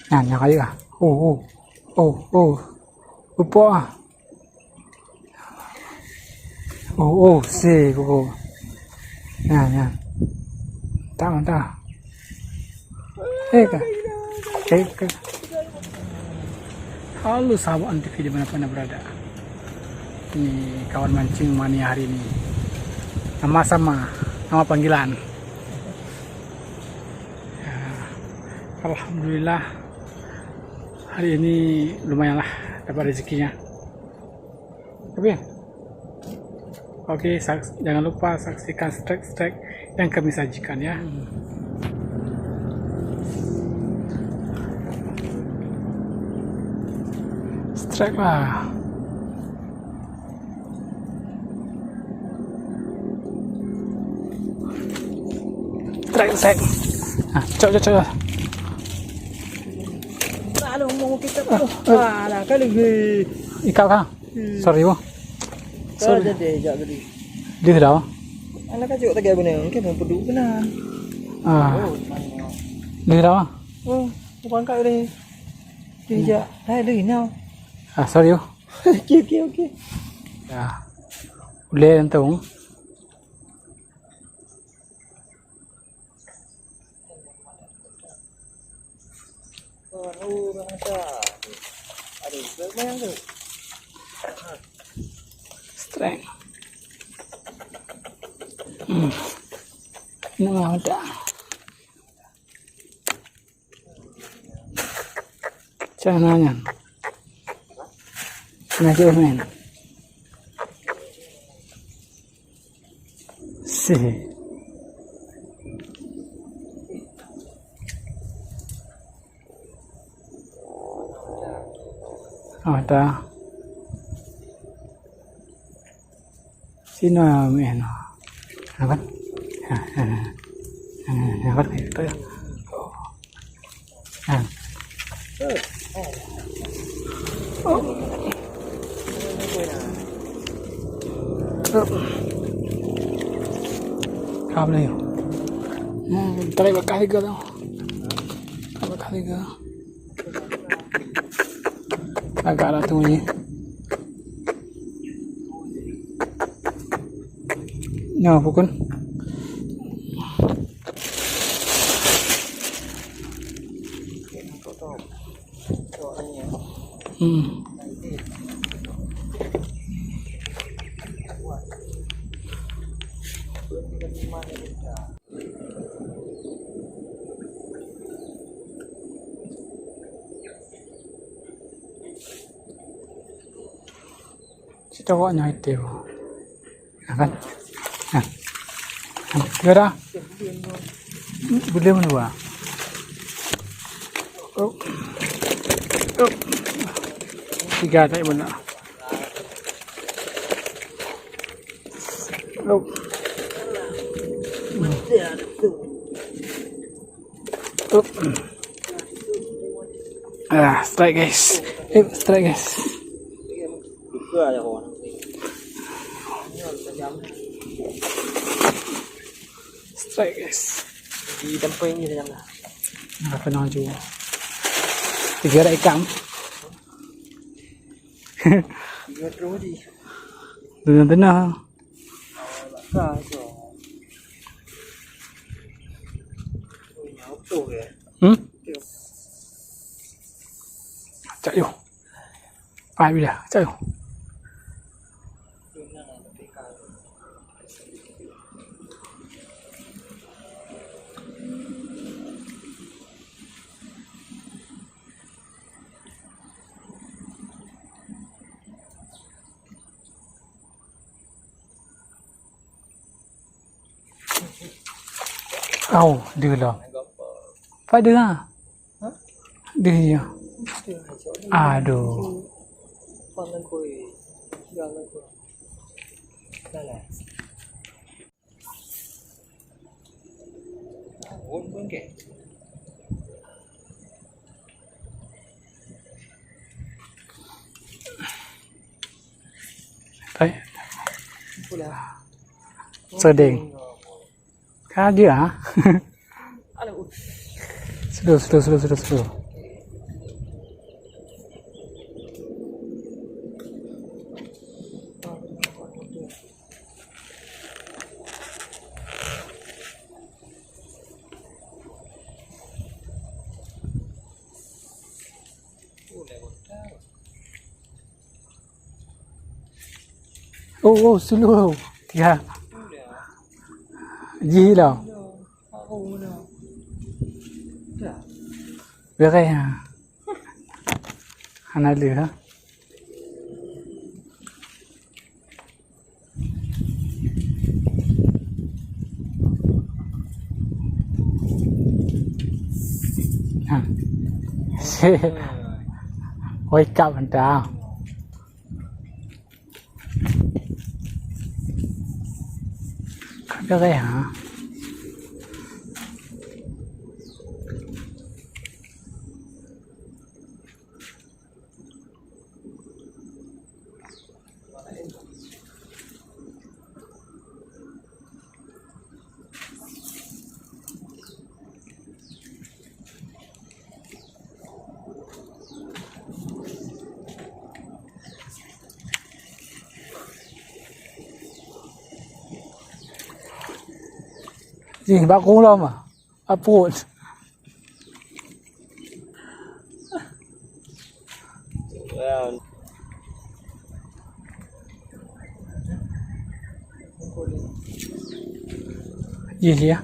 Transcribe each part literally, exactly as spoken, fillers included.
Nyan, nyan rayeuk ah. Oh, oh. Oh, oh. Pupuk ah. Oh, oh, si kuku. Nyan, nyan. Mantap, mantap. Eh, ka. Eh, ka. Halo sahabat Antv di mana pun anda berada. Ini kawan mancing mania hari ini. Nama sama, nama panggilan. Ya, alhamdulillah, hari ini lumayanlah dapat rezekinya. Oke. Oke, saks-, jangan lupa saksikan strike-strike yang kami sajikan ya. Strike lah. Strike, strike. Ah, cok, cok, cok. Lalu mau kita. Ah, ah. Alah, kali ni. Ikau kah? Hmm. Sorry, boh. Sorry. Jadi jak tadi. Deuh dah. Anak kacuk tak benar. Mungkin mau peduk kena. Ah. Oh, mana? Deuh dah. Oh, bukan kau ni. Deuh jak. Hai, deuh ni. Ah, sorry, boh. Okey, okey, okey. Ya. Boleh untung. Strength. Hmm. Ini mah udah. Cara nyan. Nah, jauh, men. Sih. Oh, dah. Sinoe meu'en. Apa? Ha, ha, ha. Ha, apa? Ha. Oh. Ka boleh. Hmm, tarik bakah tiga tu. Tarik bakah tiga. Agak lah tu ni. Nyoe pukon. Hmm. Cit awak nyoe item. Nah, kan? Nah. Nah, ya dah. Boleh menua. Oh. Oh. Tiga tak benar. Oh. Up. Ah, strike, guys. Eh, strike, guys. Strike, guys. Di tempat ini saja lah. Nah, kena juga. Tiga rak ikan. Tiga terus di. Tengah-tengah. Hmm? Cak yo. Ai bila, cak yo. Au, deuh lom. Pat deuh ha? Deuh ya. Aduh. Hai. Sedeng. Ka dia, ha? Slow, slow, slow, slow, slow. Oh, oh, slow. Ya. Jih lo. Beres ha. Hana lé ha. Ha. Wake up mantap. Ka beres ha. Jih, bak krueng lom ah. Apot. Jih, ya.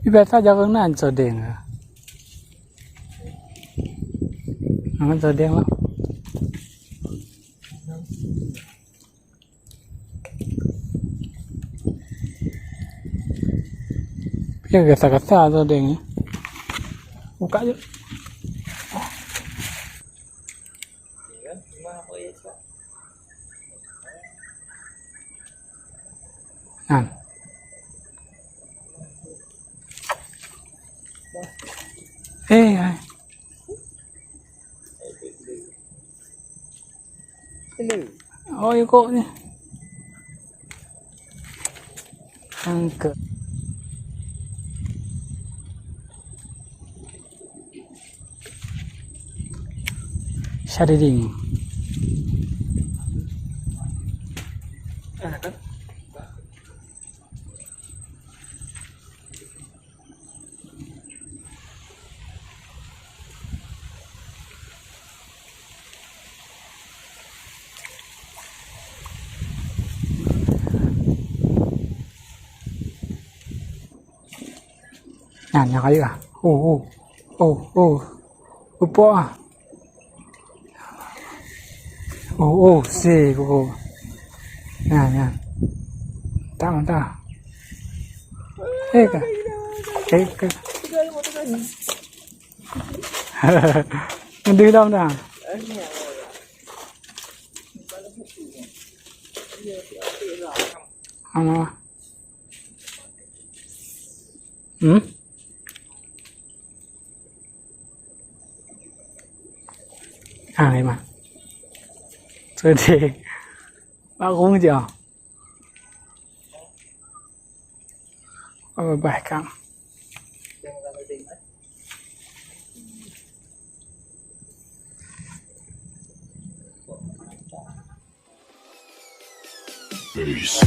Biasa jarang na codeng. Jangan codeng lah. Dia gasa-gasa codeng ni. Buka je. Nyan. Eh, hai. Oh, ikut ni. Angkat. Syahrini. Nyan, nyang rayeuk ah. Oh, oh. Oh, oh. Upok ah. Oh, oh, si, kuku. Nyan, nyan. Mantap, mantap. Eh, ka. Eh, ka. Ngeudeh lom dah. Hana. Hmm? Ah, ni mah. Sedih. Bak krueng je. Oh, bah, kang. Peace.